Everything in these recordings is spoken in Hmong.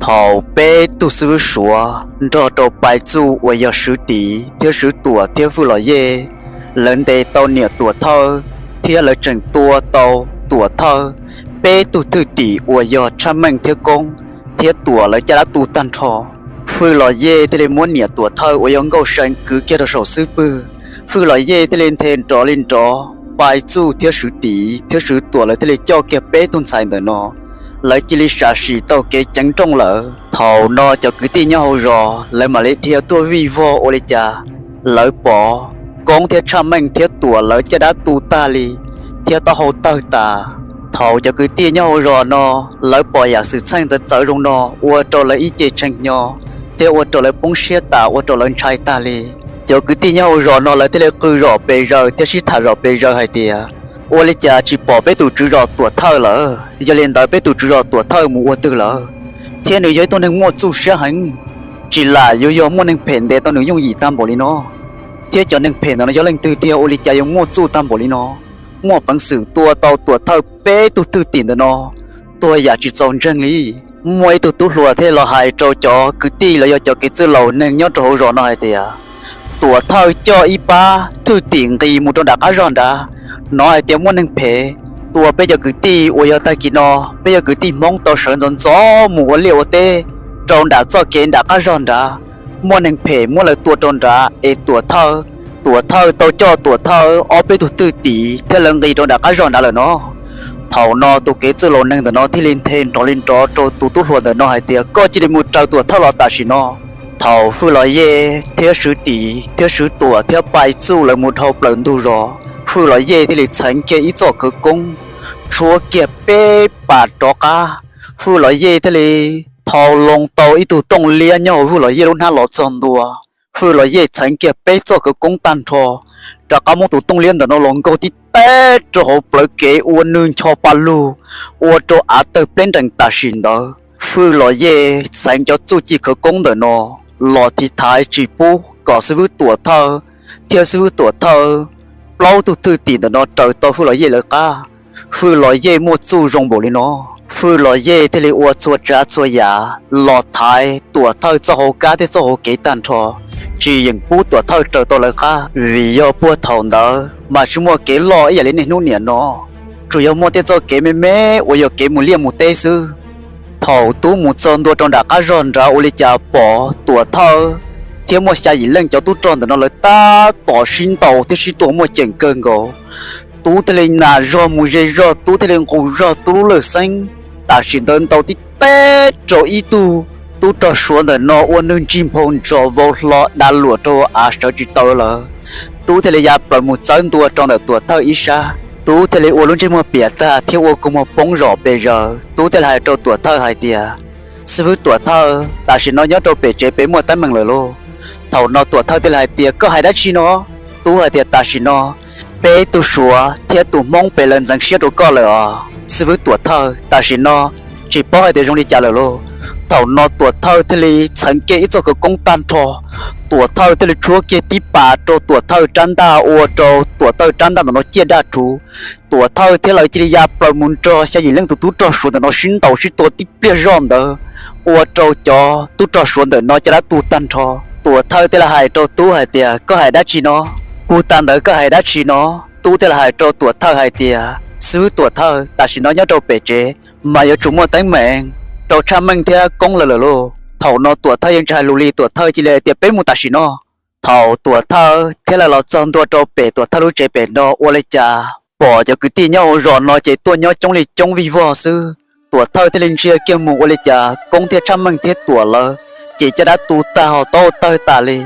Thaum peb tug xib fwb Suav nrog rau Pais Txuj uas yog Swv Tis thiab Swv Tuam thiab Fwj Los Yej, lawv ntes tau niam Tuam Thawj thiab lawv tseem tua tau Tuam Thawj peb tug thwj tim uas yog Tshaj Meej thiab Koob thiab Tuam lawv caj dab tu tag nrho. Fwj Los Yej thiaj li muab niam Tuam Thawj uas yog Nkauj See kwv kiag rau saum xub pwg. Fwj Los Yej thiaj li nthe nrov li nrov, Pais Txuj thiab Swv Tis thiab Swv Tuam lawv thiaj li coj kiag peb tug ntxhais ntawm no, lawv cia li sam sim taug kev ceev nrooj lawm. Thaum no cov kwv tij nyob hauv zos lawv mam li dhia tuaj vij vog ua li cas lawv pom Koob thiab Tshaj Meej thiab Tuam lawv caj dab tu tag li thiab taub hau tawg tas. Thaum cov kwv tij nyob hauv zos no lawv pom yam xwm txheej txawv txawv zoo no ua rau lawv ib ce tshee hnyo thiab ua rau lawv poob siab tas, ua rau lawv ntshai tag li. Cov kwv tij nyob hauv zos no lawv thiaj li qw zom pes zaws thiab sib tham zom pes zaws hais tias, ua li cas tsis pom peb tus tswv zos Tuam Thawj lawm? Yog li ntawd peb tus tswv zos Tuam Thawj mus ua twg lawm? Thiab nws yog ib tug neeg muaj txuj siab heev, tsis lam yuav yog muaj neeg phem ntes tau nws yooj yim tag npaum li no. Thiab cov neeg phem ntawm no yog leej twg tiag, ua li cas yuav muaj txuj tag npaum li no, muaj peev xwm tua tau Tuam Thawj peb tug thwj tim ntawm no tuag yam tsis txaus ntseeg li. Muaj ib tug tub hluas thiaj los hais rau cov kwv tij los yog cov kev txwj laus neeg nyob rau hauv zos no hais tias, Tuam Thawj coj ib pab thwj tim nqis mus rau nram qab zog nrad, hnov hais tias muaj neeg phem tua peb cov kwv tij uas yog tag kis no peb cov kwv tij Hmoob tau sawv ntxov ntxov mus ua liaj ua teb rau nram txoj kev nram qab zog nrad. Muaj neeg phem muab lawv tua rau nrad es Tuam Thawj, Tuam Thawj tau coj Tuam Thawj ob peb tug thwj tim thiab lawv nqis rau nram qab zog nrad lawm no. Thaum no tus kev txwj laus neeg ntawm no thiaj li nthe nrov li nrov rau tus tub hluas ntawm no hais tias, koj cia li mus raws Tuam Thawj los tam sim no. Thaum Fwj Los Yej thiab Swv Tis thiab Swv Tuam thiab Pais Txuj lawv mus dhau plaws ntug zos, Fwj Los Yej thiaj li txheev kiag ib txoj khawv koob tshuab kiag peb pas rov qab. Fwj Los Yej thiaj li thau loo tau ib tug tooj liab nyob hauv Fwj Los Yej lub hnab los txog ntua. Fwj Los Yej txheev kiag peb txoj khawv koob tag nrho, rov qab muab tus tooj liab ntawm no los nkaug tib teb rau hauv plawv kev ua nws ncho pa lug, ua rau av tawg pleb nrees tam sim ntawd. Fwj Los Yej txheev cov txuj ci khawv koob ntawm no los tiv thaiv tsis pub kom xib fwb Tuam Thawj thiab xib fwb Tuam Thawj plaub tug thwj tim ntawm no raws tau Fwj Los Yej lawv qab. Fwj Los Yej muaj txuj zoo npaum li no, Fwj Los Yej thiaj li ua txhua tsav txhua yam los thaiv Tuam Thawj txoj hauv kab thiab txoj hauv kev tag nrho, tsis yeem pub Tuam Thawj raws tau lawv qab. Vim yog puag thaum ntawd mas tsis muaj kev loj ib yam li niaj hnub niam no, tsuas yog muaj tej txoj kev me me uas yog kev mus liaj mus teb xwb. Thaum Tub mus txog ntua rau nram qab zog nrad ua li cas pom Tuam Thawj thiab muaj xya yim leej cov tub rog ntawm no lawv tab tom sib ntaus thiab sib tua muaj ceem kawg nkaus. Tub thiaj li nas zog mus ze zog, Tub thiaj li nqus zog Tub lub lawj xeeb, tam sim ntawd ntaus tib teb rau ib tug tub rog Suav ntawm no ua nws ntsig nphau ntsos vau hlo dav luam rau av sawv tsis tau lawm. Tub thiaj li ya plaws mus txawb ntua rau ntawm Tuam Thawj ib sab. Tub thiaj li ua lub ntsej muag piam tag thiab ua kua muag poob zom pes zaws. Tub thiaj li hais rau Tuam Thawj hais tias, xib fwb Tuam Thawj, tam sim no nyob rau pem tsev peb muaj teeb meem lawm lauj. Thaum no Tuam Thawj thiaj li hais tias, koj hais dab tsi no? Tub hais tias, tam sim no peb tug Suav thiab tus Hmoob pem lawv ntxeev siab rau koj lawm os xib fwb Tuam Thawj. Tam sim no tsis paub hais tias zoo li cas lawm lauj. Thaum no Tuam Thawj thiaj li txheev kiag ib txoj khawv koob tag nrho, Tuam Thawj thiaj li tshuab kiag tib pas rau Tuam Thawj rab ntaj ua rau Tuam Thawj rab ntaj ntawm no ciaj daj rhuv. Tuam Thawj thiab lawv cia li ya plaws mus nrog xya yim leej tus tub rog Suav ntawm no sib ntaus sib tua tib pliag zoj ntawd, ua rau cov tub rog Suav ntawm no caj dab tu tag nrho. Tuam Thawj thiaj li hais rau Tub hais tias, koj hais dab tsi no? Puag ta ntawd koj hais dab tsi no? Tub thiaj li hais rau Tuam Thawj hais tias, xib fwb Tuam Thawj, tam sim no nyob rau pem tsev mas yuav tsum muaj teeb meem rau Tshaj Meej thiab Koob lawv lawm lauj. Thaum no Tuam Thawj yeej tsis hais lus li, Tuam Thawj cia li hais tias, peb mus tam sim no. Thaum Tuam Thawj thiab lawv los txog ntua rau pem Tuam Thawj lub tsev pem no ua li cas pom cov kwv tij nyob hauv zos no ces tuaj nyob coob li coob vij vog xwb. Tuam Thawj thiaj li ntsia kiag mus ua li cas Koob thiab Tshaj Meej thiab Tuam lawv ces caj dab tu tag ho taub tawg tas li,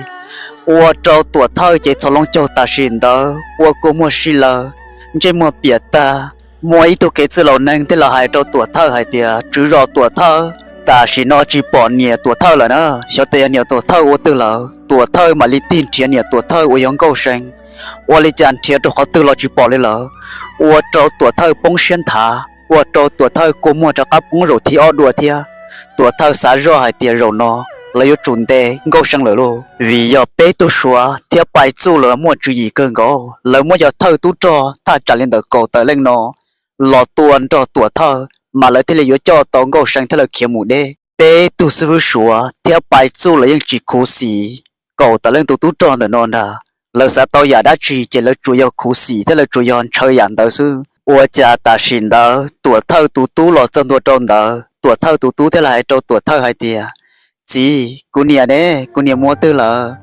ua rau Tuam Thawj ces txhos loo caug tam sim ntawd ua kua muag si lawm, ntsej muag piam tag. Muaj ib tug kev txwj laus neeg thiaj los hais rau Tuam Thawj hais tias, tswv zos Tuam Thawj, tam sim no tsis pom niam Tuam Thawj lawm na, xyov tias yog niam Tuam Thawj ua twg lawm. Tuam Thawj mam li tig nrhiav niam Tuam Thawj uas yog Nkauj See, ua li cas nrhiav rau qhov twg los tsis pom li lawm, ua rau Tuam Thawj poob siab nthav, ua rau Tuam Thawj kua muag rov qab poob zaum thib ob dua thiab. Tuam Thawj xav zoj hais tias zaum no lawv yuav tsum ntes Nkauj See lawm lauj, vim yog peb tug Suav thiab Pais Txuj lawv muaj tswv yim kawg nkaus, lawv muab cov thawj tub rog thaj tsam li ntawm kaum tawm leej no los tua nrog Tuam Thawj mas lawv thiaj li yuav coj tau Nkauj See thiab lawv khiav mus deb. peb tug xib fwb Suav thiab Pais Txuj lawv yeej tsis khuv xim kaum tawm leej tus tub rog ntawm no ntag. Lawv xav tau yam dab tsi ces lawv tsuas yog khuv xim thiab lawv tsuas yog ntshaw yam ntawd xwb. Ua cas tam sim ntawd Tuam Thawj tus tub los txog ntua rau ntawd, Tuam Thawj tus tub thiaj li hais rau Tuam Thawj hais tias, Txiv, kuv niam ne, kuv niam mus twg lawm?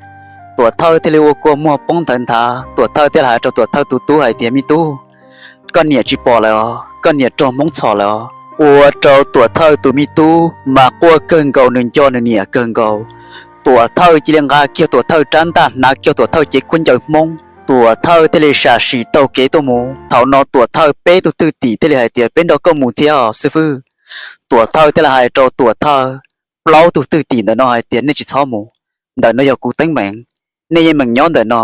Tuam Thawj thiaj li ua kua muag poob ntawd nthav, Tuam Thawj thiaj li hais rau Tuam Thawj tus tub hais tias, Me tub, koj niam tsis pom lawm os, koj niam raug Hmoob txhom lawm os. Ua rau Tuam Thawj tus me tub mas quaj kawg nkaus, nws nco nws niam kawg nkaus. Tuam Thawj cia li nqa kiag Tuam Thawj rab ntaj, hnav kiag Tuam Thawj cev khaub ncaws Hmoob. Tuam Thawj thiaj li sam sim taug kev tuaj mus. Thaum no Tuam Thawj peb tug thwj tim thiaj li hais tias, Peb nrog koj mus thiab os xib fwb. Tuam Thawj thiaj li hais rau Tuam Thawj plaub tug thwj tim ntawm no hais tias, Nej tsis txhob mus, ntawm no yog kuv teeb meem, nej yeej meem nyob ntawm no,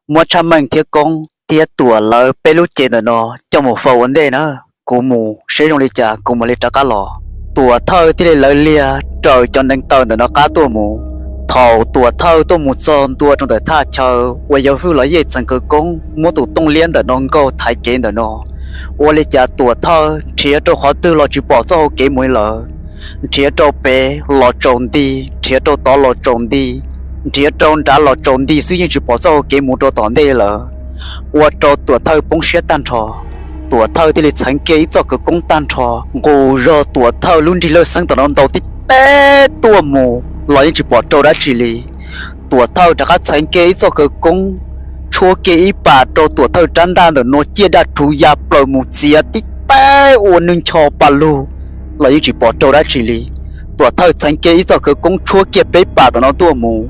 muab Tshaj Meej thiab Koob thiab Tuam lawv peb lub cev ntawm no coj mus faus ua ntej na, kuv mus seb zoo li cas kuv mam li rov qab los. Tuam Thawj thiaj li lawv liag raws cov neev taw ntawm no qab tuaj mus. Thaum Tuam Thawj tuaj mus txog ntua rau ntawm thaj chaw uas yog Vwj Los Yej txheev khawv koob muab tus tooj liab ntawm no nkaug thaiv kev ntawm no, ua li cas Tuam Thawj nrhiav rau qhov twg los tsis pom txoj hau kev mus li lawm. Nrhiav rau pem los tsaus nti, nrhiav rau tod los tsaus nti, nrhiav rau nrad los tsaus nti xwb yeej tsis pom txoj hau kev mus rau tom ntej li lawm. Ua rau Tuam Thawj poob siab tag nrho. Tuam Thawj thiaj li txheev kiag ib txoj khawv koob tag nrho nqus zog Tuam Thawj lub nrig lawj xeeb tom no ntaus tib teb tuaj mus los yeej tsis pom raug dab tsi li. Tuam Thawj rov qab txheev kiag ib txoj khawv koob, tshuab kiag ib pas rau Tuam Thawj rab ntaj ntawm no ciaj daj rhuv ya plaws mus txiav tib teb ua nwg ncho pa lug los yeej tsis pom raug dab tsi li. Tuam Thawj txheev kiag ib txoj khawv koob tshuab kiag peb pas tom no tuaj mus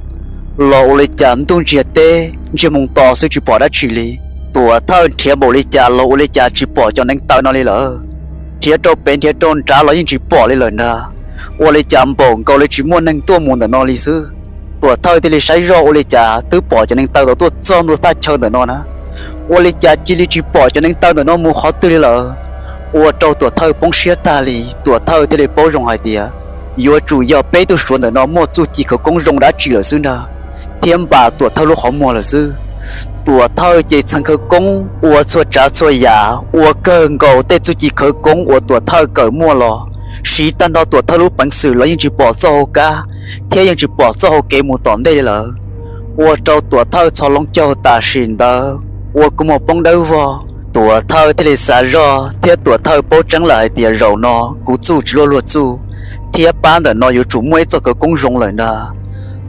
los ua li cas ntuj ntsiag teb ntsiag moo to xwb tsis pom dab tsi li. Tuam Thawj nrhiav npaum li cas los ua li cas tsis pom cov neev taw no li lawm. Nrhiav rau pem nrhiav rau nrad los yeej tsis pom li lawm ntag. Ua li cas npaum nkaus li tsis muaj neeg tuaj mus ntawm no li xwb. Tuam Thawj thiaj li saib zoj ua li cas twb pom cov neev taw tau tuaj txog ntua thaj chaw ntawm no na, ua li cas cia li tsis pom cov neev taw ntawm no mus qhov twg li lawm. Ua rau Tuam Thawj poob siab tag li, Tuam Thawj thiaj li paub zoo hais tias yuav tsum yog peb tug Suav ntawm no muaj txuj ci khawv koob zoo dab tsi lawm xwb ntag, thiab npam Tuam Thawj lub qhov muag lawm xwb. Tuam Thawj ces txheev khawv koob ua txhua tsav txhua yam, ua kawg nkaus tej txuj ci khawv koob uas Tuam Thawj kawm muaj los, siv tag nrho Tuam Thawj lub peev xwm los yeej tsis pom txoj hau kab thiab yeej tsis pom txoj hau kev mus tom ntej li lawm. Ua rau Tuam Thawj txhos loo caug tam sim ntawd ua kua muag poob dawb vog. Tuam Thawj thiaj li xav zoj thiab Tuam Thawj paub tseeb lawm hais tias zaum no kuv txuj tsis luaj luag txuj, thiab pab ntawm no yuav tsum muaj ib txoj khawv koob zoo lawm ntag.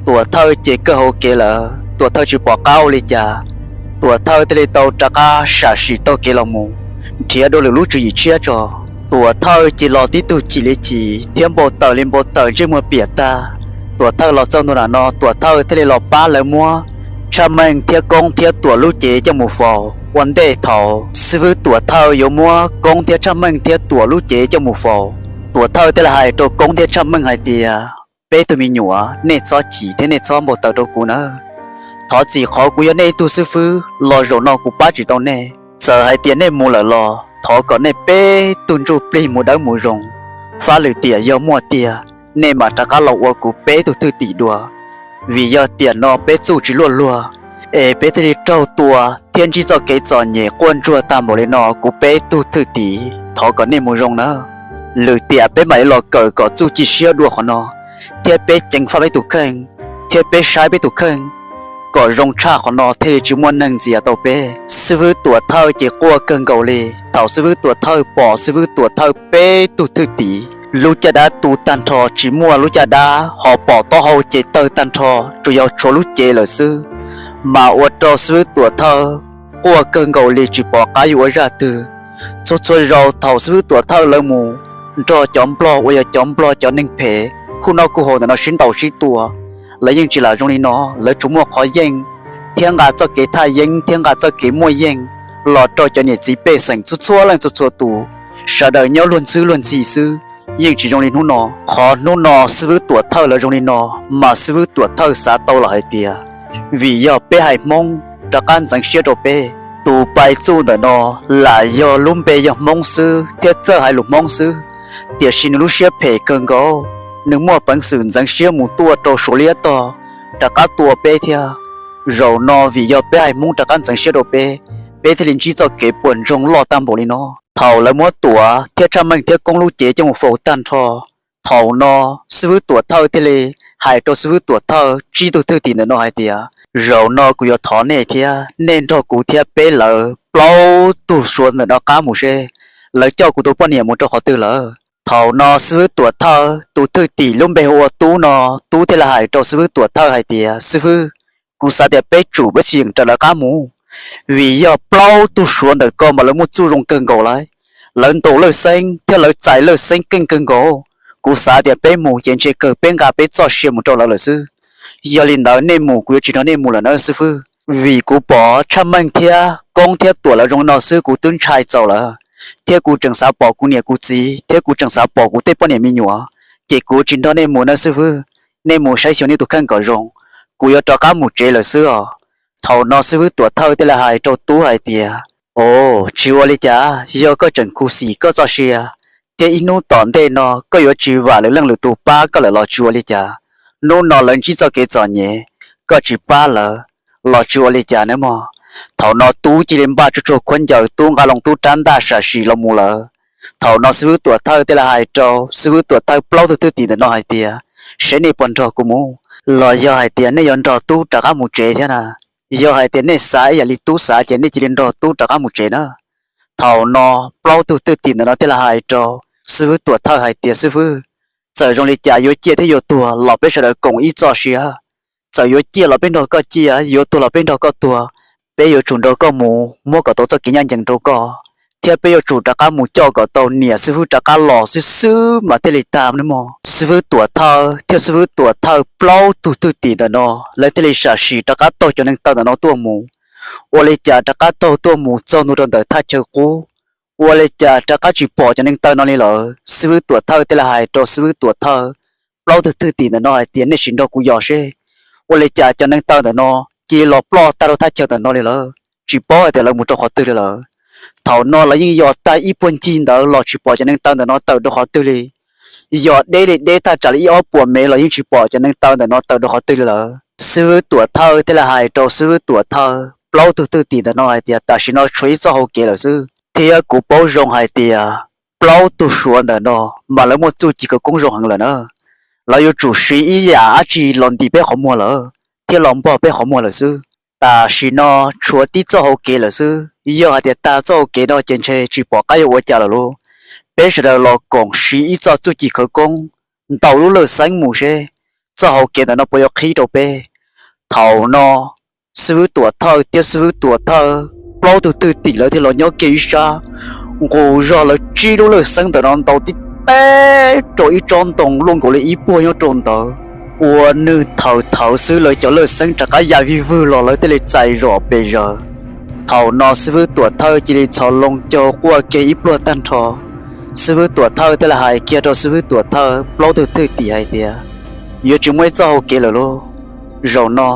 Tuam Thawj ces kawg hauv kev lawm, Tuam Thawj tsis pom qab ua li cas. Tuam Thawj thiaj li tau rov qab sam sim taug kev los mus nrhiav dua lwm lub tswv yim tshiab tso. Tuam Thawj ces los tib tug chim li chim thiab npau taws li npau taws ntsej muag piam tag. Tuam Thawj los txog ntua nram no, Tuam Thawj thiaj li los pab lawv muab Tshaj Meej thiab Koob thiab Tuam lub cev coj mus faus ua ntej thaum xib fwb Tuam Thawj yuav muab Koob thiab Tshaj Meej thiab Tuam lub cev coj mus faus. Tuam Thawj thiaj li hais rau Koob thiab Tshaj Meej hais tias, Peb tug me nyuam, nej txhob chim thiab nej txhob npau taws rau kuv nawb. Thov txim qhov kuv yog nej ib tug xib fwb los zaum no kuv pab tsis tau nej. Txawm hais tias nej mus lawm los thov kom nej peb tug ntsuj plig mus dawb mus zoo. Fab lwm tiam yog muaj tiag, nej mam rov qab los ua kuv peb tug thwj tim dua, vim yog tiam no peb txuj tsis luaj luag, es peb thiaj li raug tua thiab ntsib txoj kev txom nyem quaj ntsuag tag npaum li no kuv peb tug thwj tim. Thov kom nej mus zoo nawb. Lwm tiam peb mam li los kawm kom txuj ci siab dua qhov no, thiab peb ceev faj peb tus kheej, thiab peb saib peb tus kheej kom zoo tshaj qhov no thiaj li tsis muaj neeg ntxias tau peb. Xib fwb Tuam Thawj ces quaj kawg nkaus li. Thaum xib fwb Tuam Thawj pom xib fwb Tuam Thawj peb tug thwj tim lub caj dab tu tag nrho, tsis muaj lub caj dab, ho pom taub hau ces tawg tag nrho, tsuas yog tshuav lub cev lawm xwb, mas ua rau xib fwb Tuam Thawj quaj kawg nkaus li tsis pom qab yuav ua zaj twg. Txhua txhua zaus thaum xib fwb Tuam Thawj lawv mus nrog cov nplog uas yog cov nplog cov neeg phem khuj noj khuj haus ntawm no sib ntaus sib tua, lawv yeej tsis lam zoo li no, lawv tsuas muaj qhov yeej thiab nqa txoj kev thaj yeeb thiab nqa txoj kev muaj yeej los rau cov niam txiv pej xeem txhua txhua leej txhua txhua tus, sawv daws nyob luag ntxhwb luag ntxhi xwb. Yeej tsis zoo li hnub no. Qhov hnub no xib fwb Tuam Thawj lawv zoo li no, mas xib fwb Tuam Thawj xav tau lawm hais tias, vim yog peb haiv Hmoob rov qab ntxeev siab rau peb. Tus Pais Txuj ntawm no lam yog lub npe yog Hmoob xwb thiab txawj hais lus Hmoob xwb, tiam sis nws lub siab phem kawg nkaus, nws muaj peev xwm ntxeev siab mus tuaj rau Suav liab tog rov qab tua peb thiab. Zaum no vim yog peb haiv Hmoob rov qab ntxeev siab rau peb, peb thiaj li ntsib txoj kev puas ntsoog loj tag npaum li no. Thaum lawv muab Tuam thiab Tshaj Meej thiab Koob lub cev coj mus faus tag nrho, Thaum no xib fwb Tuam Thawj thiaj li hais rau xib fwb Tuam Thawj tsib tug thwj tim ntawm no hais tias, zaum no kuv yuav thov nej thiab nej nrog kuv thiab peb lawv plaub tug suav ntawm no qab mus seb lawv coj kuv tus poj niam mus rau qhov twg lawm. Thaum no xib fwb Tuam Thawj tus thwj tim lub npe hu ua Tub no, Tub thiaj li hais rau xib fwb Tuam Thawj hais tias, xib fwb, kuv xav tias peb tsum peb tsis yeem raws lawv qab mus, vim yog plaub tug suav ntawm ko mas lawv muaj txuj zoo kawg nkaus lawm. Lawv ntaus lawj xeeb thiab lawv txais lawj xeeb keej kawg nkaus. Kuv xav tias peb mus ces ntshe kawg peb nqa peb txoj sia mus rau lawv lawm xwb. Yog li ntawd nej mus kuv yuav tsis nrog nej mus lawm na xib fwb, vim kuv pom Tshaj Meej thiab Koob thiab Tuam lawv zoo li no xwb kuv twb ntshai txaus lawm, thiab kuv tseem xav pom kuv niam kuv txiv thiab kuv tseem xav pom kuv tej poj niam me nyuam, ces kuv tsis nrog nej mus na xib fwb. Nej mus saib xyuas nej tus kheej kom zoo, kuv yuav rov qab mus tsev lawm xwb os. Thaum no xib fwb Tuam Thawj thiaj li hais rau Tub hais tias, o, tsis ua li cas, yog koj tseem khuv xim koj txoj sia thiab ib hnub tom ntej no koj yuav tsis vam lwm leej lwm tus pab koj lawm los tsis ua li cas. Hnub no lawv ntsib txoj kev txom nyem, koj tsis pab lawv los tsis ua li cas nawb mog. Thaum no Tub cia li npaj tsuag tsuag khaub ncaws, Tub nqa loo Tub rab ntaj sam sim los mus lawm. Thaum no xib fwb Tuam Thawj thiaj li hais rau xib fwb Tuam Thawj plaub tug thwj tim ntawm no hais tias, seb nej puas nrog kuv mus, los yog hais tias nej yuav nrog Tub rov qab mus tsev thiab na? Yog hais tias nej xav ib yam li Tub xav ces nej cia li nrog Tub rov qab mus tsev na. Thaum no plaub tug thwj tim ntawm no thiaj li hais rau xib fwb Tuam Thawj hais tias, xib fwb, txawm zoo li cas yuav ciaj thiab yuav tuag los peb sawv daws koom ib txoj sia. Txawm yuav ciaj los peb nrog koj ciaj, yuav tuag los peb nrog koj tuag. Peb yuav tsum nrog koj mus muab kom tau txoj kev ncaj ncees rau koj, thiab peb yuav tsum rov qab mus coj kom tau niam xib fwb rov qab los xwb xwb mas thiaj li tag nawb mog. Xib fwb Tuam Thawj thiab xib fwb Tuam Thawj plaub tug thwj tim ntawm no lawv thiaj li sam sim rov qab taug cov neev taw ntawm no tuaj mus. Ua li cas rov qab taug tuaj mus txog ntua rau ntawm thaj chaw qub, ua li cas rov qab tsis pom cov neev taw no li lawm. Xib fwb Tuam Thawj thiaj li hais rau xib fwb Tuam Thawj plaub tug thwj tim ntawm no hais tias, nej sim nrog kuv yos seb, ua li cas cov neev taw ntawm no cia li los ploj tag rau thaj chaw ntawm no li lawm, tsis paub hais tias lawv mus rau qhov twg li lawm. Thaum no lawv yeej yos tag ib puag ncig ntawd los tsis pom cov neev taw ntawm no tawm rau qhov twg li. Yos deb li deb thaj tsam li ib ob puas mev los yeej tsis pom cov neev taw ntawm no tawm rau qhov twg li lawm. Xib fwb Tuam Thawj thiaj li hais rau xib fwb Tuam Thawj plaub tug thwj tim ntawm no hais tias, tam sim no tshuav ib txoj hau kev lawm xwb, thiab kuv paub zoo hais tias plaub tug suav ntawm no mas lawv muaj txuj ci khawv koob zoo heev lawm na. Lawv yuav tsum siv ib yam dab tsi los ntim peb qhov muag lawm, thiab los npog peb qhov muag lawm xwb. Tam sim no tshuav tib txoj hau kev lawm xwb, yog hais tias tag txoj hau kev no ces ntshe tsis pom qab yuav ua cas lawm lauj. Peb sawv daws los koom siv ib txoj txuj ci khawv koob, ntaus lub lawj xeeb mus seb txoj hau kev ntawm no puas yuav qhib rau peb. Thaum no xib fwb Tuam Thawj thiab xib fwb Tuam Thawj plaub tug thwj tim lawv thiaj los nyob kiag ib sab, nqus zog lawv tsib lub lawj xeeb ntawm no ntaus tib teb rau ib tsob ntoo luaj nkaus li ib puag nyob rau ntawd. Ua nwg thawm thawv xwb lawv cov lawj xeeb rov qab ya vij vwg los lawv thiaj li txais zom pes zaws. Thaum no xib fwb Tuam Thawj cia li txhos loo caug quaj kiag ib pluag tag nrho. Xib fwb Tuam Thawj thiaj li hais kiag rau xib fwb Tuam Thawj plaub tug thwj tim hais tias, yuav tsis muaj ib txoj hau kev lawm lauj. Zaum no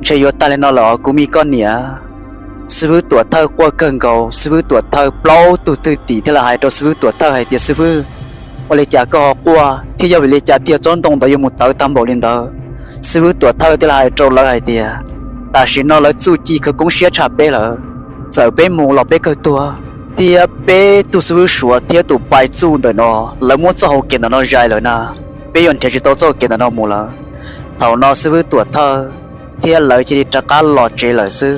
ntshe yuav tag li no lawm os kuv me koj niam. Xib fwb Tuam Thawj quaj kawg nkaus, xib fwb Tuam Thawj plaub tug thwj tim thiaj li hais rau xib fwb Tuam Thawj hais tias, xib fwb, ua li cas koj ho quaj thiab yog vim li cas tiag tsob ntoo ntawd yuav mus tawv tag npaum li ntawd? Xib fwb Tuam Thawj thiaj li hais rau lawv hais tias, tam sim no lawv txuj ci khawv koob siab tshaj peb lawm, txawm peb mus los peb kawg tuag, thiab peb tug xib fwb Suav thiab tus pais txuj ntawm no lawv muab txoj hau kev ntawm no zais lawm na, peb yuav nrhiav tsis tau txoj hau kev ntawm no mus lawm. Thaum no xib fwb Tuam Thawj thiab lawv cia li rov qab los tsev lawm xwb.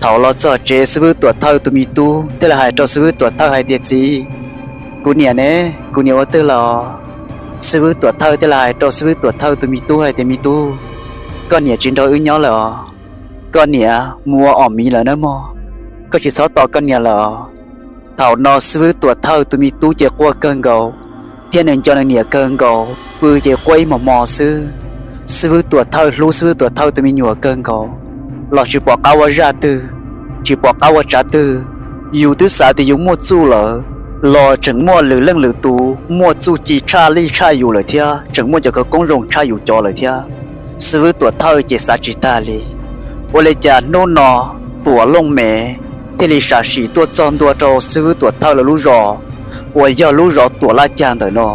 Thaum los txog tsev xib fwb Tuam Thawj tus me tub thiaj li hais rau xib fwb Tuam Thawj hais tias, txiv, kuv niam ne, kuv niam ua twg lawm os? Xib fwb Tuam Thawj thiaj li hais rau xib fwb Tuam Thawj tus me tub hais tias, me tub, koj niam tsis nrog wb nyob lawm os, koj niam mus ua om miv lawm nawb mog, koj tsis txhob tos koj niam lawm os. Thaum no xib fwb Tuam Thawj tus me tub ces quaj kawg nkaus, thiab nws nco nws niam kawg nkaus, pw ces quaj ib hmos hmo xwb. Xib fwb Tuam Thawj hlub xib fwb Tuam Thawj tus me nyuam kawg nkaus, los tsis pom qab ua zaj twg, tsis pom qab ua tsav twg. Yus twb xav tias yus muaj txuj lawm, los tseem muaj lwm leej lwm tus muaj txuj ci tshaj lij tshaj yus lawm thiab tseem muaj cov khawv koob zoo tshaj yus cov lawm thiab. Xib fwb Tuam Thawj ces xav tsis tag li. Ua li cas hnub no Tuam Looj Mem thiaj li sam sim tuaj txog ntua rau xib fwb Tuam Thawj lawv lub zos uas yog lub zos Tuam Laj Cag ntawm no.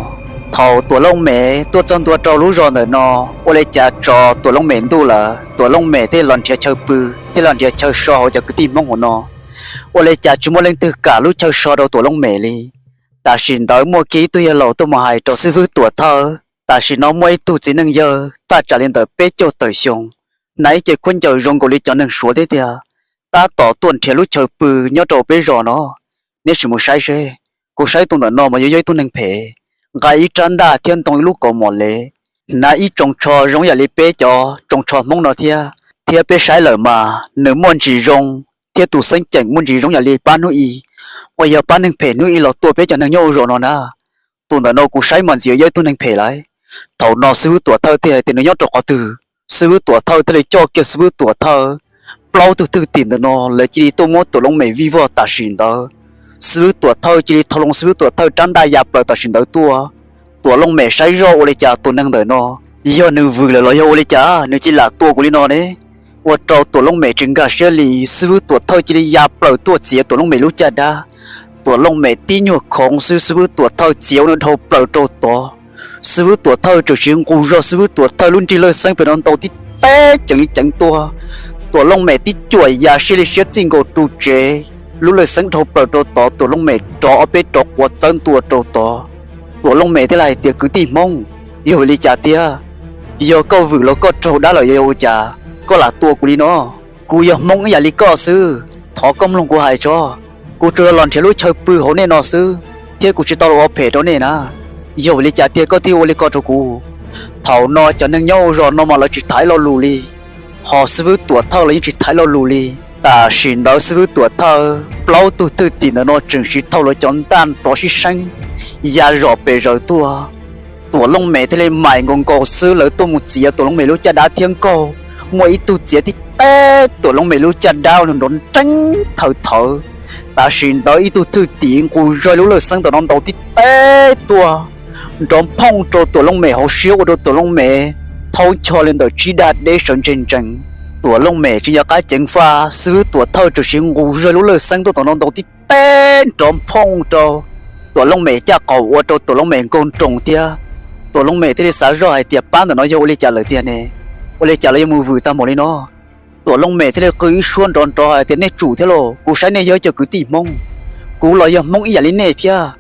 Thaum Tuam Looj Mem tuaj txog ntua rau lub zos ntawm no, ua li cas tso Tuam Looj Mem ntuj lawm, Tuam Looj Mem thiaj los nrhiav chaw pw, thiaj los nrhiav chaw so hauv cov kwv tij Hmoob hauv no. Ua li cas tsis muaj leej twg kam lub chaw so rau Tuam Looj Mem li. Tam sim ntawd muaj kiag ib tug yawg laus tuaj mus hais rau xib fwb Tuam Thawj, tam sim no muaj ib tug txiv neej yawg thaj tsam li ntawm peb caug tawm xyoo, hnav ib ce khaub ncaws zoo nkaus li cov neeg Suav thiab tiag, tab tom tuaj nrhiav lub chaw pw nyob rau peb zos no. Neb sim mus saib seb. Kuv saib tus ntawm no mas yuav yog ib tug neeg phem, nqa ib rab ntaj thiab ntoo ib lub kaus mom lev, hnav ib tsoos tsho zoo yam li peb cov tsoos tsho Hmoob no thiab. Thiab peb saib lawm mas nws muaj ntsis zoo thiab tus xeeb ceem muaj ntsis zoo yam li pab hnub i, uas yog pab neeg phem hnub i los tua peb cov neeg nyob hauv zos no na. Tus ntawm no kuv saib mas ntxim yog ib tug neeg phem lawm. Thaum no xib fwb Tuam Thawj thiaj hais tias nws nyob rau qhov twg. Xib fwb Tuam Thawj thiaj li coj kiag xib fwb Tuam Thawj plaub tug thwj tim ntawm no lawv cia li tuaj muab Tuam Looj Mem vij vog tam sim ntawd. Xib fwb Tuam Thawj cia li thau loo xib fwb Tuam Thawj rab ntaj ya plaws tam sim ntawd tuaj. Tuam Looj Mem saib zoj ua li cas tus neeg ntawm no yog nws vwm lawm los yog ua li cas nws cia li lam tua kuv li no ne? Ua rau Tuam Looj Mem tsis nkag siab li, xib fwb Tuam Thawj cia li ya plaws tuaj txiav Tuam Looj Mem lub caj dab. Tuam Looj Mem tib nyuag khoov xwb xib fwb Tuam Thawj txiav ua nws dhau plaws rau tod. Xib fwb Tuam Thawj txawm siv nqus zog xib fwb Tuam Thawj lub nrig lawj xeeb pem no ntaus tib teb ceev li ceev tuaj. Tuam Looj Mem tib cuam ya siab li siab txij nkaus ru tsev, lub lawj xeeb dhau plaws rau tod, Tuam Looj Mem rov ob peb rov quav txawb ntua rau tod. Tuam Looj Mem thiaj li hais tias kwv tij Hmoob, yog vim li cas tiag? Yog koj vwm los koj raug dab lawm yog ua cas koj lam tua kuv li no? Kuv yog Hmoob ib yam li koj xwb, thov koj mloog kuv hais tso. Kuv tsuas yog los nrhiav lub chaw pw hauv nej no xwb, thiab kuv tsis tau los ua phem rau nej na. Yog vim li cas tiag koj thiaj ua li ko rau kuv? Thaum no cov neeg nyob hauv zos no mas lawv tsis tham ib lo lus li, ho xib fwb Tuam Thawj los yeej tsis tham ib lo lus li. Tam sim ntawd xib fwb Tuam Thawj plaub tug thwj tim ntawm no tseem siv thau lawv cov ntaj nrov sib seeb ya zom pes zaws tuaj. Tuam Looj Mem thiaj li maim nkaus nkaus xwb lawv tuaj mus txiav Tuam Looj Mem lub caj dab thiab nkaug, muaj ib tug txiav tib teb Tuam Looj Mem lub caj dab ua nws nrov nreeb thawv thawv. Tam sim ntawd ib tug thwj tim nqus zog lub lawj xeeb ntawm no ntaus tib teb tuaj, nrov phooj rau Tuam Looj Mem hauv siab ua rau Tuam Looj Mem thaub ncho li ntawm tsib dag deb sawv ntseg ntsees. Tuam Looj Mem tseem yog qab ceev faj, xib fwb Tuam Thawj tseem siv nqus zog lub lawj xeeb tuaj tom no ntaus tib teb nrov phooj rau Tuam Looj Mem caj qaum ua rau Tuam Looj Mem nkaug nroos thiab. Tuam Looj Mem thiaj li xav zoj hais tias pab ntawm no yog ua li cas lawm tiag ne? Ua li cas lawv yuav mus vwm tag npaum li no? Tuam Looj Mem thiaj li qw ib suab nrov nrov hais tias nej tsum thiab lauj, kuv saib nej yog cov kwv tij Hmoob, kuv los yog Hmoob ib yam li nej thiab.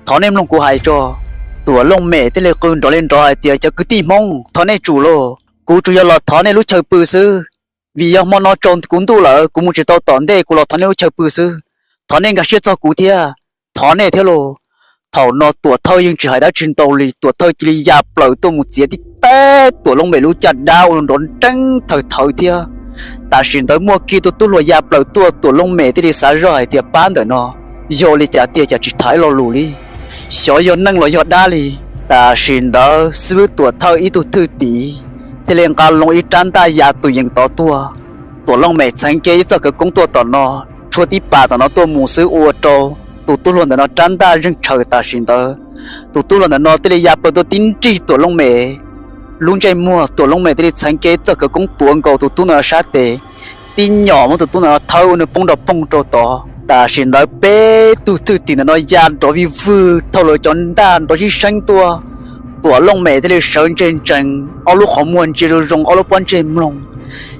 Thov nej mloog kuv hais tso. Tuam Looj Mem thiaj li qw nrov li nrov hais tias cov kwv tij Hmoob, thov nej tsum lauj, kuv tsuas yog los thov nej lub chaw pw xwb, vim yog hmo no tsaus kuv ntuj lawm kuv mus tsis tau tom ntej, kuv los thov nej lub chaw pw xwb, thov nej nkag siab txog kuv thiab, thov nej thiab lauj. Thaum no Tuam Thawj yeej tsis hais dab tsi ntau li, Tuam Thawj cia li ya plaws tuaj mus txiav tib teb Tuam Looj Mem lub caj dab ua nrov nreeb thawv thawv thiab. Tam sim ntawd muaj kiag tus tub hluas ya plaws tuaj, Tuam Looj Mem thiaj li xav zoj hais tias pab ntawm no yog ua li cas tiag, cas tsis tham ib lo lus li, xyov yog neeg los yog dab li. Tam sim ntawd xib fwb Tuam Thawj ib tug thwj tim thiaj li nqa loo ib rab ntaj ya tus yees tod tuaj. Tuam Looj Mem txheev kiag ib txoj khawv koob tuaj tom no, tshuab tib pas tom no tuaj mus xwb ua rau tus tub hluas ntawm no rab ntaj zeeg tshaws tam sim ntawd. Tus tub hluas ntawm no thiaj li ya plaws tuaj tib nrig Tuam Looj Mem lub ntsej muag, Tuam Looj Mem thiaj li txheev kiag ib txoj khawv koob tuav nkaus tus tub ntawm no sab tes, tib nyom muab tus tub ntawm no thawb ua nws poob nrov phooj rau tod. Tam sim ntawd peb tug thwj tim ntawm no ya nrov vij vwg thau lawv cov ntaj nrov sib seeb tuaj. Tuam Looj Mem thiaj li sawv ntseg ntsees, ob lub qhov muag ntsia zoo zoo, ob lub pob ntseg mloog.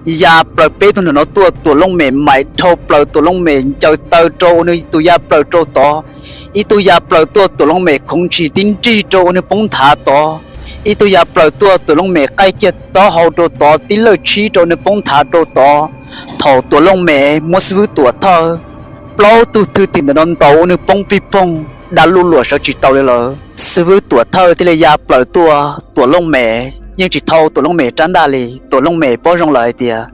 Ya plaws peb tug ntawm no tuaj, Tuam Looj Mem maim dhau plaws, Tuam Looj Mem ncaws taw rau ua nws tus ya plaws rau tod. Ib tug ya plaws tuaj, Tuam Looj Mem khoov ntshis tib nrig rau ua nws poob nthav tod. Ib tug ya plaws tuaj, Tuam Looj Mem qaij kiag taub hau rau tod tib lawj tshib rau nws poob nthav rau tod. Thaum Tuam Looj Mem muab xib fwb Tuam Thawj plaub tug thwj tim ntawm no ntaus ua nws poob pig poog, dab luj luam sawv tsis tau li lawm. Xib fwb Tuam Thawj thiaj li ya plaws tuaj, Tuam Looj Mem yeej tsis thau Tuam Looj Mem rab ntaj li. Tuam Looj Mem paub zoo lawm hais tias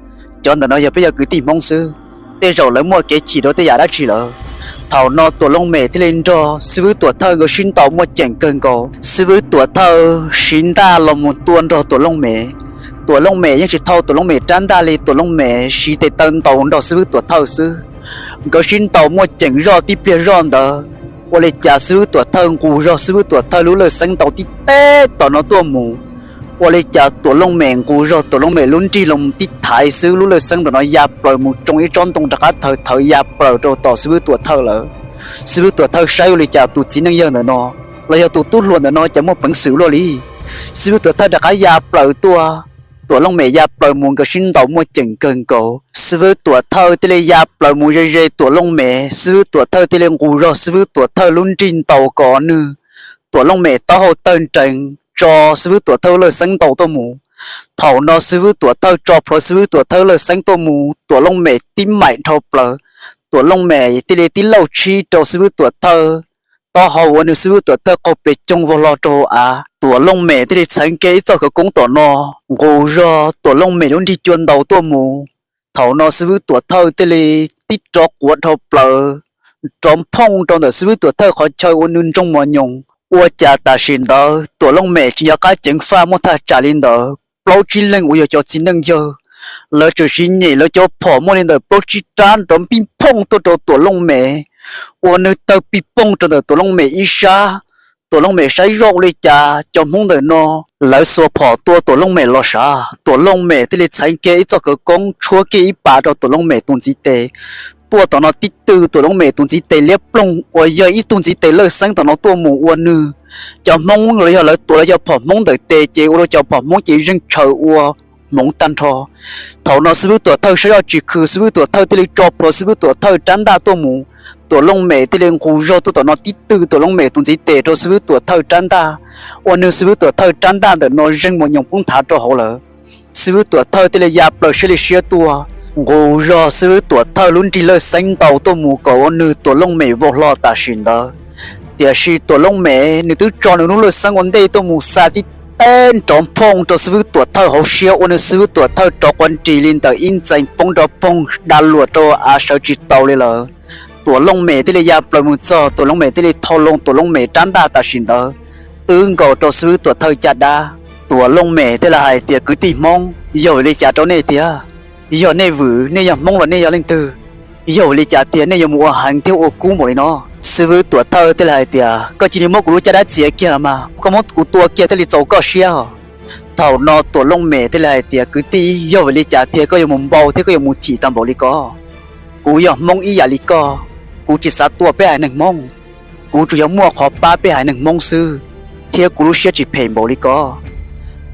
cov ntawm no yog peb cov kwv tij Hmoob xwb, tej zaum lawv muaj kev chim rau tej yam dab tsi lawm. Thaum no Tuam Looj Mem thiaj li nrog xib fwb Tuam Thawj nkawd sib ntaus muaj ceem kawg nkaus. Xib fwb Tuam Thawj siv ntaj los mus tua nrog Tuam Looj Mem. Tuam Looj Mem yeej tsis thau Tuam Looj Mem rab ntaj li, Tuam Looj Mem siv tes taw ntaus nrog xib fwb Tuam Thawj xwb. Nkawd sib ntaus muaj ceem zoj tib pliag zoj ntawd, ua li cas xib fwb Tuam Thawj nqus zog xib fwb Tuam Thawj lub lawj xeeb ntaus tib teb tom no tuaj mus. Ua li cas Tuam Looj Mem nqus zog Tuam Looj Mem lub nrig los mus tib thaiv xwb, lub lawj xeeb ntawm no ya plaws mus tsoo ib tsob ntoo rov qab thawv thawv ya plaws rau tom xib fwb Tuam Thawj lawm. Xib fwb Tuam Thawj saib ua li cas tus txiv neej yawg ntawm no los yog tus tub hluas ntawm no cas muaj peev xwm luaj li. Xib fwb Tuam Thawj rov qab ya plaws tuaj, Tuam Looj Mem ya plaws mus, nkawd sib ntaus muaj ceem kawg nkaus. Xib fwb Tuam Thawj thiaj li ya plaws mus ze ze Tuam Looj Mem, xib fwb Tuam Thawj thiaj li nqus zog xib fwb Tuam Thawj lub nrig ntaus kom nws Tuam Looj Mem taub hau tawg nrees, tso xib fwb Tuam Thawj lawj xeeb ntaus tuaj mus. Thaum no xib fwb Tuam Thawj tso plhuav xib fwb Tuam Thawj lawj xeeb tuaj mus, Tuam Looj Mem tib maim dhau plaws. Tuam Looj Mem thiaj li tib lauj tshib rau xib fwb Tuam Thawj taub hau ua nws xib fwb Tuam Thawj qaug pes coog vau hlo rau hauv av. Tuam Looj Mem thiaj li txheev kiag ib txoj khawv koob tom no, nqus zog Tuam Looj Mem lub nrig cua ntaus tuaj mus. Thaum no xib fwb Tuam Thawj thiaj li tib rov quav dhau plaws, rov phooj rau ntawm xib fwb Tuam Thawj qhov chaw ua nws ntsoog mos nyoos. Ua cas tam sim ntawd Tuam Looj Mem tsis nco qab ceev faj muaj thaj tsam li ntawd, plaub tsib leeg uas yog cov txiv neej yawg, lawv tseem siv nyem lawv cov phom muaj li ntawm plaub tsib rab nrov npij phooj tuaj rau Tuam Looj Mem, ua nws tawg pij pooj rau ntawm Tuam Looj Mem ib sab. Tuam Looj Mem saib zoj ua li cas cov Hmoob ntawm no lawv xuas phom tua Tuam Looj Mem los sav. Tuam Looj Mem thiaj li txheev kiag ib txoj khawv koob tshuab kiag ib pas rau Tuam Looj Mem tus ntxiv tes, tuaj tom no tib tw Tuam Looj Mem tus ntxiv tes liab ploog uas yog ib tug ntxiv tes lawj xeeb tom no tuaj mus ua nws. Cov Hmoob los yog lawv tuav lawv cov phom Hmoob ntawm tes ces ua rau cov phom Hmoob ces zeeg tshaws ua hmoov tag nrho. Thaum no xib fwb Tuam Thawj saib zoj tsis khw, xib fwb Tuam Thawj thiaj li tso plhuav xib fwb Tuam Thawj rab ntaj tuaj mus. Tuam Looj Mem thiaj li nqus zog tuaj tom no tib tw Tuam Looj Mem tus ntxiv tes rau xib fwb Tuam Thawj rab ntaj, ua nws xib fwb Tuam Thawj rab ntaj ntawm no zeeg mos nyoos poob nthav rau hauv lawm. Xib fwb Tuam Thawj thiaj li ya plaws siab li siab tuaj, nqus zog xib fwb Tuam Thawj lub nrig lawj xeeb ntaus tuaj mus kom ua nws Tuam Looj Mem vau hlo tam sim ntawd. Tiam sis Tuam Looj Mem nws twb tso nws lub lawj xeeb ua ntej tuaj mus xa tib teg nrov phooj rau xib fwb Tuam Thawj hauv siab ua nws xib fwb Tuam Thawj rov quav nris li ntawm ib ntxees poob nrov poog da luam rau av sawv tsis tau li lawm. Tuam Looj Mem thiaj li ya plaws mus txog, Tuam Looj Mem thiaj li thau loo Tuam Looj Mem rab ntaj tam sim ntawd twb nkaus rau xib fwb Tuam Thawj caj dab. Tuam Looj Mem thiaj li hais tias, Kwv tij Hmoob, yog vim li cas rau nej tiag? Yog nej vwm nej yog Hmoob los nej yog leej twg? Yog vim li cas tiag nej yuav mus ua heev thiab ua kub npaum li no? Xib fwb Tuam Thawj thiaj li hais tias, Koj cia li muab kuv lub caj dab txiav kiag los mas, koj muab kuv tua kiag thiaj li txaus koj siab os. Thaum no Tuam Looj Mem thiaj li hais tias, Kwv tij, yog vim li cas tiag koj yuav mus npau thiab koj yuav mus chim tag npaum li ko? Kuv yog Hmoob ib yam li koj, kuv tsis xav tua peb haiv neeg Hmoob, kuv tsuas yog muaj qhov pab peb haiv neeg Hmoob xwb, thiab kuv lub siab tsis phem npaum li ko.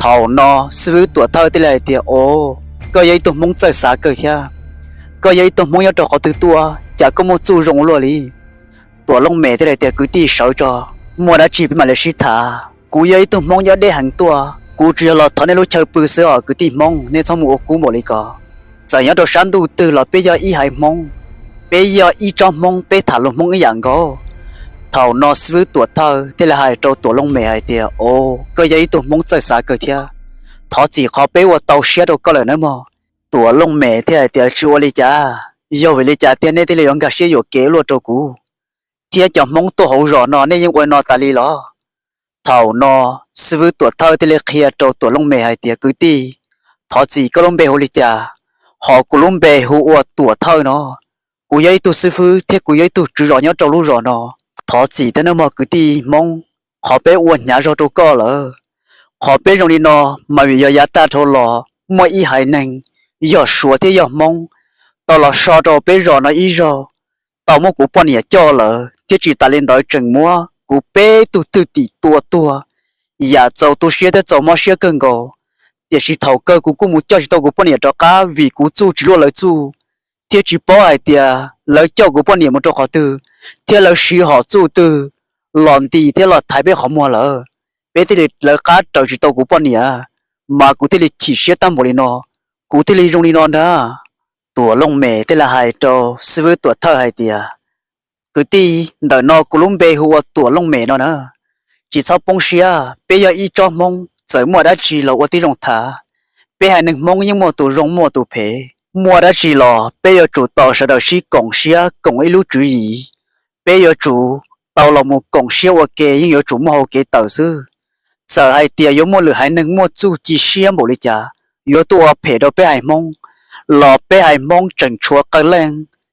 Thaum no xib fwb Tuam Thawj thiaj li hais tias, O, koj yog ib tug Hmoob txawj xav kawg thiab. Koj yog ib tug Hmoob nyob rau qhov twg tuaj, cas koj muaj txuj zoo ua luaj li? Tuam Looj Mem thiaj li hais tias, Kwv tij, sawv tso, muaj dab tsi peb mam li sib tham. Kuv yog ib tug Hmoob nyob deb heev tuaj, kuv tsuas yog los thov nej lub chaw pw xwb os kwv tij Hmoob, nej txhob mus ua kub npaum li ko. Txawm nyob rau sab ntuj twg los peb yog ib haiv Hmoob, peb yog ib tsob Hmoob, peb tham luag Hmoob ib yam nkaus. Thaum no xib fwb Tuam Thawj thiaj li hais rau Tuam Looj Mem hais tias, O, koj yog ib tug Hmoob txawj xav kawg thiab. Thov txim qhov peb ua tau siab rau koj lawm nawb mog. Tuam Looj Mem thiaj hais tias, Tsis ua li cas, yog vim li cas tiag nej thiaj li yuav nkag siab yuam kev luaj rau kuv? Thiab cov Hmoob tuaj hauv zos no nej yeej ua no tas li los? Thaum no xib fwb Tuam Thawj thiaj li qhia rau Tuam Looj Mem hais tias, Kwv tij, thov txim, koj lub npe hu li cas? Ho kuv lub npe hu ua Tuam Thawj no. Kuv yog ib tug xib fwb thiab kuv yog ib tug tswv zos nyob rau lub zos no. Thov txim thiab nawb mog kwv tij Hmoob, qhov peb ua hnyav zog rau koj lawm. Qhov peb zoo li no mas vim yog yav tag dhau los muaj ib haiv neeg yog Suav thiab yog Hmoob tau los so rau peb zos no ib zaug, tau muab kuv poj niam coj lawm, thiab tsis tas li ntawd tseem muab kuv peb tug thwj tim tua tuag, yam txaus tu siab thiab txaus mob siab kawg nkaus. Tiam sis thaum kawg kuv kuj mus coj tsis tau kuv poj niam rov qab vim kuv txuj tsis luaj lawv txuj, thiab tsis paub hais tias lawv coj kuv poj niam mus rau qhov twg, thiab lawv siv hom txuj twg los ntis thiab los thaiv peb qhov muag lawm, peb thiaj li lawv qab raws tsis tau kuv poj niam, mas kuv thiaj li chim siab tag npaum li no, kuv thiaj li zoo li no ntag. Tuam Looj Mem thiaj li hais rau xib fwb Tuam Thawj hais tias, Kwv tij, ntawm no kuv lub npe hu ua Tuam Looj Mem no na. Tsis txhob poob siab, peb yog ib tsob Hmoob, txawm muaj dab tsi los ua tib zoo tham. Peb haiv neeg Hmoob yeej muaj tus zoo muaj tus phem, muaj dab tsi los peb yuav tsum tau sawv daws sib koom siab koom ib lub tswv yim. Peb yuav tsum tau los mus koom siab ua ke, yeej yuav tsum muaj hau kev tawm xwb. Txawm hais tias yuav muaj lwm haiv neeg muaj txuj ci siab npaum li cas, yuav tuaj ua phem rau peb haiv Hmoob, los peb haiv Hmoob tseem tshuav qee leej,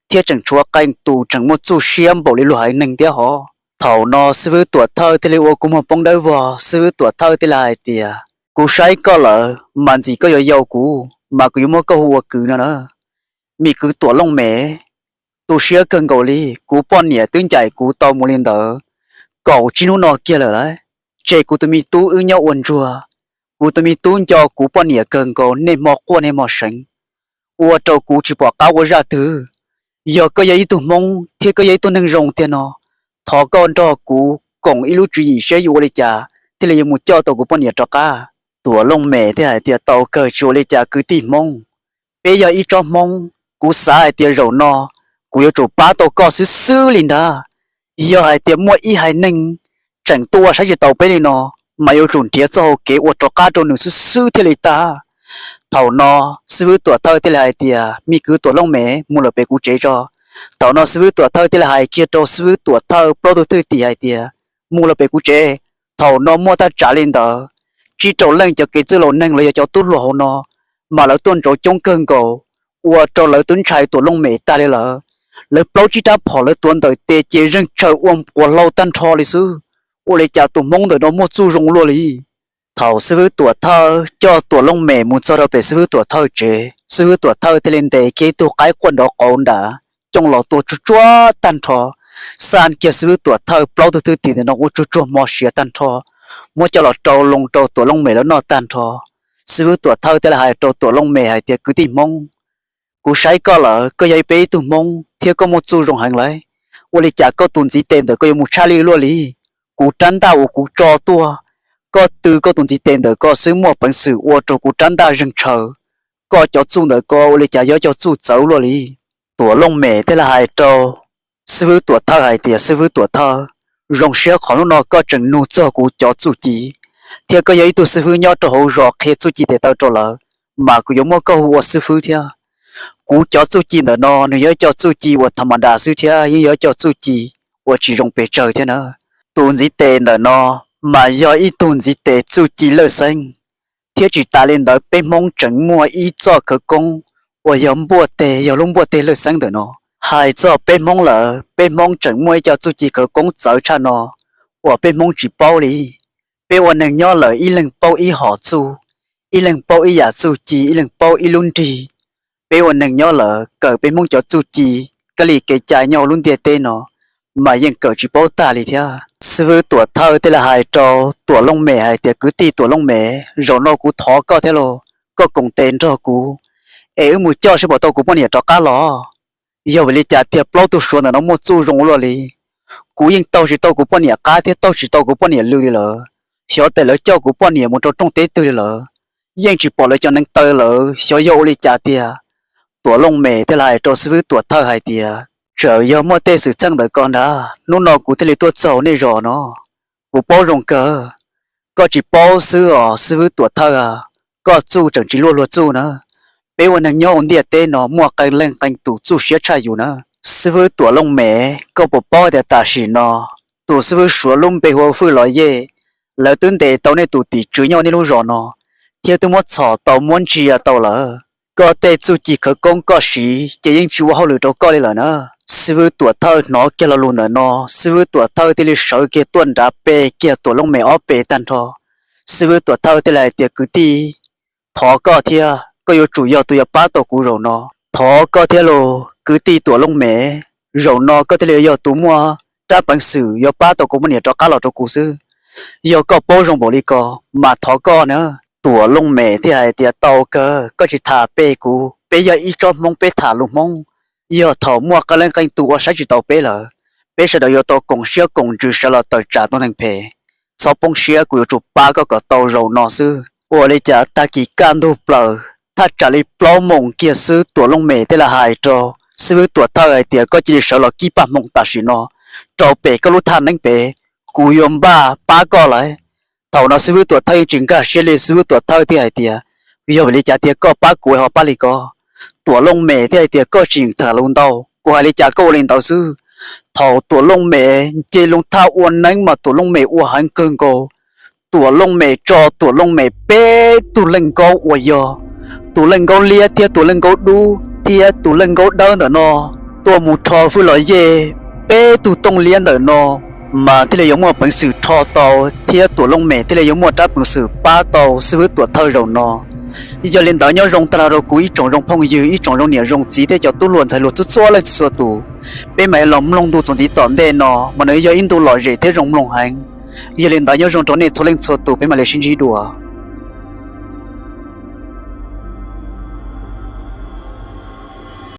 thiab tseem tshuav qee tus tseem muaj txuj siab npaum li luag haiv neeg thiab hov. Thaum no xib fwb Tuam Thawj thiaj li ua kua muag poob dawb vog, xib fwb Tuam Thawj thiaj li hais tias, Kuv saib koj lawm mas ntxim koj yuav yau kuv, mas kuv yuav muab koj hu ua kwv no na. Me kwv Tuam Looj Mem, tu siab kawg nkaus li, kuv poj niam twb ncaim kuv tau mus li ntawd kaum tsib hnub no kiag lawm lauj, tseg kuv tus me tub wb nyob ua ntsuag, Kuv tus me tub nco kuv poj niam kawg nkaus, niaj hmo quaj niaj hmo seev, ua rau kuv tsis pom qab ua zaj twg. Yog koj yog ib tug Hmoob thiab koj yog ib tug neeg zoo tiag no, thov koj nrog kuv koom ib lub tswv yim saib yuav ua li cas thiaj li yuav mus coj tau kuv poj niam rov qab. Tuam Looj Mem thiaj hais tias, tau kawg, tsis ua li cas kwv tij Hmoob, peb yog ib tsob Hmoob, kuv xav hais tias zaum no kuv yuav tsum pab tau koj xwb xwb li ntag. Yog hais tias muaj ib haiv neeg tseem tuaj ua saib tsis taus peb li no, mas yuav tsum nrhiav txoj hau kev ua rov qab rau nws xwb xwb thiaj li tag. Thaum no xib fwb Tuam Thawj thiaj li hais tias, me kwv Tuam Looj Mem, mus lawm pem kuv tsev tso. Thaum no xib fwb Tuam Thawj thiaj li hais kiag rau xib fwb Tuam Thawj plaub tug thwj tim hais tias, mus lawm pem kuv tsev. Thaum no muaj thaj tsam li ntawd tsib rau leej cov kev txwj laus neeg los yog cov tub hluas hauv no, mas lawv tuaj ntsoov coob kawg nkaus, ua rau lawv twb ntshai Tuam Looj Mem tag li lawm. Lawv plaub tsib rab phom lawv tuav ntawm tes ces zeeg tshaws ua quas hlau tag nrho li xwb. Ua li cas tus Hmoob ntawm no muaj txuj zoo luaj li. Thaum xib fwb Tuam Thawj coj Tuam Looj Mem mus txog rau pem xib fwb Tuam Thawj tsev, xib fwb Tuam Thawj thiaj li ntes kiag ib tug qaib quaj nrov qauv nram cooj los tua tsuag tsuag tag nrho, xaj kiag xib fwb Tuam Thawj plaub tug thwj tim ntawm no ua tsuag tsuag hmo siav tag nrho, muab coj los rau loo rau Tuam Looj Mem lawv noj tag nrho. Xib fwb Tuam Thawj thiaj li hais rau Tuam Looj Mem hais tias, kwv tij Hmoob, kuv saib koj lawm, koj yog peb ib tug Hmoob thiab koj muaj txuj zoo heev lawm. Ua li cas koj tus ntxiv tes ntawm koj yuav mus tshaj lij luaj li? Kuv rab ntaj uas kuv tso tuaj, koj tw koj tus ntxiv tes ntawm ko xwb muaj peev xwm ua rau kuv rab ntaj zeeg tshaws. Koj cov txuj ntawm ko ua li cas yog cov txuj txawv luaj li? Tuam Looj Mem thiaj li hais rau xib fwb Tuam Thawj hais tias, xib fwb Tuam Thawj, zoo siab qhov hnub no koj tseem nug txog kuv cov txuj ci, thiab koj yog ib tug xib fwb nyob rau hauv zos qhia txuj ci tes taw rau lawv, mas kuv yuav muab koj hu ua xib fwb thiab. Kuv cov txuj ci ntawm no nws yog cov txuj ci uas tha ma da xwb thiab yeej yog cov txuj ci uas tsis zoo pes tsawg thiab na. Tus ntxiv tes ntawm no mas yog ib tug ntxiv tes txuj ci lawj xeeb, thiab tsis tas li ntawd peb Hmoob tseem muaj ib txoj khawv koob uas yog npuaj teg, yog lub npuaj teg lawj xeeb ntawm no. Hais txog peb Hmoob lawm, peb Hmoob tseem muaj ib co txuj ci khawv koob txawv tshaj no uas peb Hmoob tsis paub li. Peb ua neeg nyob lawm ib leeg paub ib hom txuj, ib leeg paub ib yam txuj ci, ib leeg paub ib lub nrig. Peb ua neeg nyob lawm kawm peb Hmoob cov txuj ci, kab li kev cai nyob hauv lub ntiaj teb no mas yeej kawm tsis paub tag li thiab. Xib fwb Tuam Thawj thiaj li hais rau Tuam Looj Mem hais tias, kwv tij Tuam Looj Mem, zaum no kuv thov koj thiab lauj, koj koom tes nrog kuv es wb mus coj seb puas tau kuv poj niam rov qab los. Yog vim li cas tiag plaub tug Suav ntawm no muaj txuj zoo ua luaj li? Kuv yeej taug tsis tau kuv poj niam qab thiab taug tsis tau kuv poj niam lw li lawm. Xyov tes lawv coj kuv poj niam mus rau rooj teb twg li lawm, yeej tsis pom lawv cov neev taw lawm, xyov yog ua li cas tiag. Tuam Looj Mem thiaj li hais rau xib fwb Tuam Thawj hais tias, txawm yog muaj tej xwm txheej ntawm ko ntag, hnub no kuv thiaj li tuaj txog nej zos no. Kuv paub zoo kawg. Koj tsis paub xwb os xib fwb Tuam Thawj, koj txuj tseem tsis luaj luag txuj na. Peb ua neeg nyob hauv ntiaj teb no muaj qee leej qee tus txuj siab tshaj yus na. Xib fwb Tuam Looj Mem, koj puas paub tias tam sim no tus xib fwb Suav lub npe hu ua Fwj Los Yej, lawv twb ntes tau nej tus tim tswv nyob nej lub zos no, thiab twb muab txhom tau muab ntsia tau lawm. Koj tej txuj ci khawv koob koj siv ces yeej tsis ua hauj lwm rau koj li lawm na. Xib fwb Tuam Thawj hnov kiag lo lus ntawm no, xib fwb Tuam Thawj thiaj li sawv kiag tuaj nrad pe kiag Tuam Looj Mem ob pe tag nrho. Xib fwb Tuam Thawj thiaj li hais tias, kwv tij, thov koj thiab, koj yuav tsum yog tus yuav pab tau kuv zaum no. Thov koj thiab lauj kwv tij Tuam Looj Mem, zaum no koj thiaj li yog tus muaj rab peev xwm yuav pab tau kuv poj niam rov qab los rau kuv xwb. Yog koj paub zoo npaum li ko, mas thov koj na. Tuam Looj Mem thiaj hais tias, tau kawg, koj tsis tham pe kuv, peb yog ib tsob Hmoob peb tham lus Hmoob. Yog thaum muaj qee leej qee tus ua saib tsis taus peb lawm, peb sawv daws yuav tau koom siab koom ntsws sawv los tawm tsam tus neeg phem. Txhob poob siab, kuv yuav tsum pab koj kom tau zaum no xwb. Ua li cas tag kis kaj ntug plaws, thaj tsam li plaub moos kiag xwb Tuam Looj Mem thiaj li hais rau xib fwb Tuam Thawj hais tias, koj cia li sawv los kib paj hmoov tam sim no rau pem koj lub thaj neeb pem, kuv yuav npaj pab koj lawm. Thaum no xib fwb Tuam Thawj yeej tsis nkag siab li, xib fwb Tuam Thawj thiaj hais tias, yog vim li cas tiag koj pab kuv ho pab li ko? Tuam Looj Mem thiaj hais tias, koj tsis tham lus ntau, kuv hais li cas koj ua li ntawd xwb. Thaum Tuam Looj Mem nce loo thaj ua neeb mas Tuam Looj Mem ua heev kawg nkaus. Tuam Looj Mem tso Tuam Looj Mem peb tug leej nkaub uas yog tus leej nkaub liab thiab tus leej nkaub dub thiab tus leej nkaub dawb ntawm no tuaj mus rho Fwj Los Yej peb tug tooj liab ntawm no, mas thiaj li yuav muaj peev xwm rho tau thiab Tuam Looj Mem thiaj li yuav muaj rab peev xwm pab tau xib fwb Tuam Thawj zaum no. Yog li ntawd nyob zoo tag nrho rau kuv ib tsoom zoo phooj ywg, ib tsoom zoo niam zoo txiv thiab cov tub hluas ntxhais hluas txhua txhua leej txhua tus. Peb mam li los mloog ntu txuas ntxiv tom ntej no mas nws yog ib ntu lom zem thiab zoo mloog heev. Yog li ntawd nyob zoo rau nej txhua leej txhua tus, peb mam li sib ntsib dua.